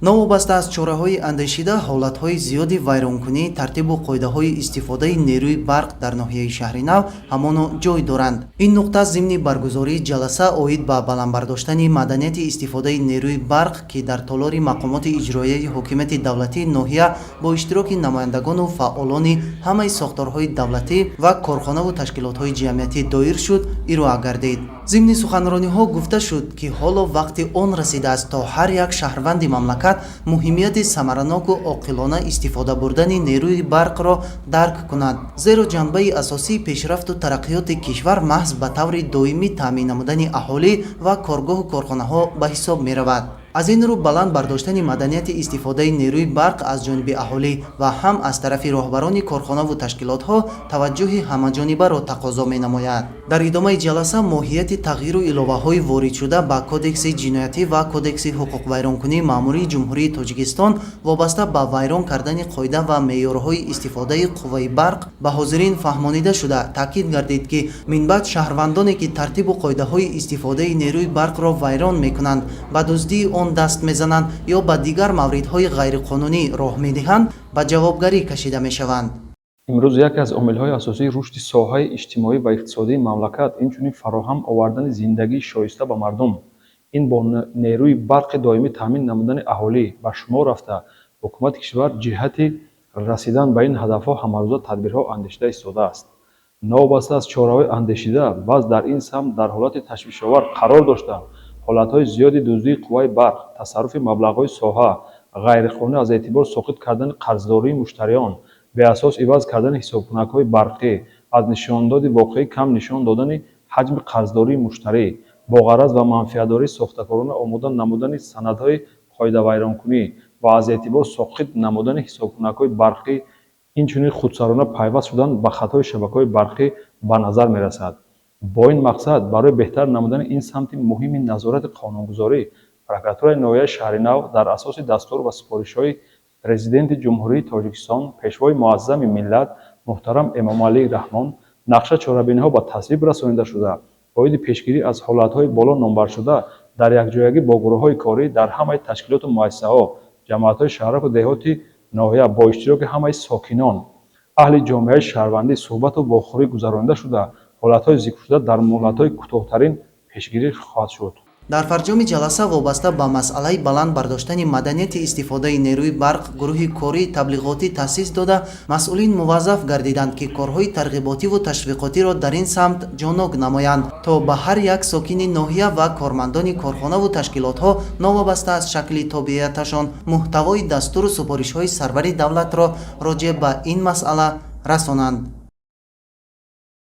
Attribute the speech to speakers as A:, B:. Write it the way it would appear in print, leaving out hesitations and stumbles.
A: Новобаста аз чораҳои андешида, ҳолатҳои зиёди вайронкунии тартибу қоидаҳои истифодаи нерӯи барқ дар ноҳияи Шаҳринав ҳамоно ҷой доранд. Ин нуқта зимни баргузории ҷаласа оид ба баланд бардоштани маданияти истифодаи нерӯи барқ, ки дар толори мақомоти иҷроияи ҳокимияти давлатии ноҳия бо иштироки намояндагону фаъолони ҳамаи сохторҳои давлатӣ ва корхонаву ташкилотҳои ҷамъиятӣ доир шуд, ироа гардид. Зимни суханрониҳо гуфта шуд, ки ҳоло вақти он расидааст, то ҳар як шаҳрванди мамлакат муҳимияти самараноку оқилона истифода бурдани нерӯи барқро дарк кунад, зеро ҷанбаи асосии пешрафту тараққиёти кишвар маҳз ба таври доимӣ таъмин намудани аҳолӣ ва коргоҳу корхонаҳо ба ҳисоб меравад. Аз ин рӯ, баланд бардоштани маданияти истифодаи нерӯи барқ аз ҷониби аҳолӣ ва ҳам аз тарафи роҳбарони корхонаву ташкилотҳо таваҷҷӯҳи ҳамаҷонибаро тақозо менамояд. Дар идомаи ҷаласа моҳияти тағйиру иловаҳои воридшуда ба Кодекси ҷиноятӣ ва Кодекси ҳуқуқвайронкунии маъмурии Ҷумҳурии Тоҷикистон вобаста ба вайрон кардани қоида ва меъёрҳои истифодаи қувваи барқ ба ҳозирин фаҳмонида шуда, таъкид гардид, ки минбаъд шаҳрвандоне, ки тартибу қоидаҳои истифодаи нерӯи барқро вайрон мекунанд, ба дуздии он даст мезананд ё ба дигар мавридҳои ғайриқонунӣ роҳ медиҳанд, ба ҷавобгарӣ кашида мешаванд.
B: Имрӯз яке аз омилҳои асосии рушди соҳаи иҷтимоӣ ва иқтисодии мамлакат, инчунин фароҳам овардани зиндагии шоиста ба мардум, ин бо нерӯи барқи доимӣ таъмин намудани аҳолӣ ба шумор рафта, ҳукумати кишвар ҷиҳати расидан ба ин ҳадафҳо ҳамарӯза тадбирҳо андешида истодааст. Новобаста аз чораҳои андешида, вазъ дар ин самт дар ҳолати ташвишовар қарор дошта, ҳолатҳои зиёди дуздии қувваи барқ, тасарруфи маблағҳои соҳа, ғайриқонунӣ аз эътибор соқит кардани қарздории муштариён, беасос иваз кардани ҳисобкунакҳои барқӣ, аз нишондоди воқеӣ кам нишон додани ҳаҷми қарздории муштарӣ, бо ғараз ва манфиатдорӣ сохтакорона омода намудани санадҳои қоидавайронкунӣ ва аз эътибор соқит намудани ҳисобкунакҳои барқӣ, инчунин худсарона пайваст шудан ба хатҳои шабакаҳои барқӣ ба назар мерасад. Бо ин мақсад, барои беҳтар намудани ин самти муҳими назорати қонунгузорӣ, прокуратураи ноҳияи Шаҳринав дар асоси дастур ва супоришҳои Президенти Ҷумҳурии Тоҷикистон, Пешвои муаззами миллат муҳтарам Эмомалӣ Раҳмон, нақша чорабиниҳо ба тасвиб расонида шуда, оиди пешгирӣ аз ҳолатҳои боло номбаршуда дар якҷоягӣ бо гурӯҳҳои корӣ дар ҳамаи ташкилоту муассисаҳо, ҷамоатҳои шаҳраку деҳоти ноҳия бо иштироки ҳамаи сокинон, аҳли ҷомеаи шаҳрвандӣ суҳбату вохӯрӣ гузаронида шуда, ҳолатҳои зикршуда дар муҳлатҳои кӯтоҳтарин пешгирӣ хоҳад шуд.
A: Дар фарҷоми ҷаласа вобаста ба масъалаи баланд бардоштани маданияти истифодаи нерӯи барқ гурӯҳи кории таблиғотӣ таъсис дода, масъулин муваззаф гардиданд, ки корҳои тарғиботиву ташвиқотиро дар ин самт ҷоннок намоянд, то ба ҳар як сокини ноҳия ва кормандони корхонаву ташкилотҳо, новобаста аз шакли тобеияташон, муҳтавои дастуру супоришҳои сарвари давлатро роҷеъ ба ин масъала расонанд.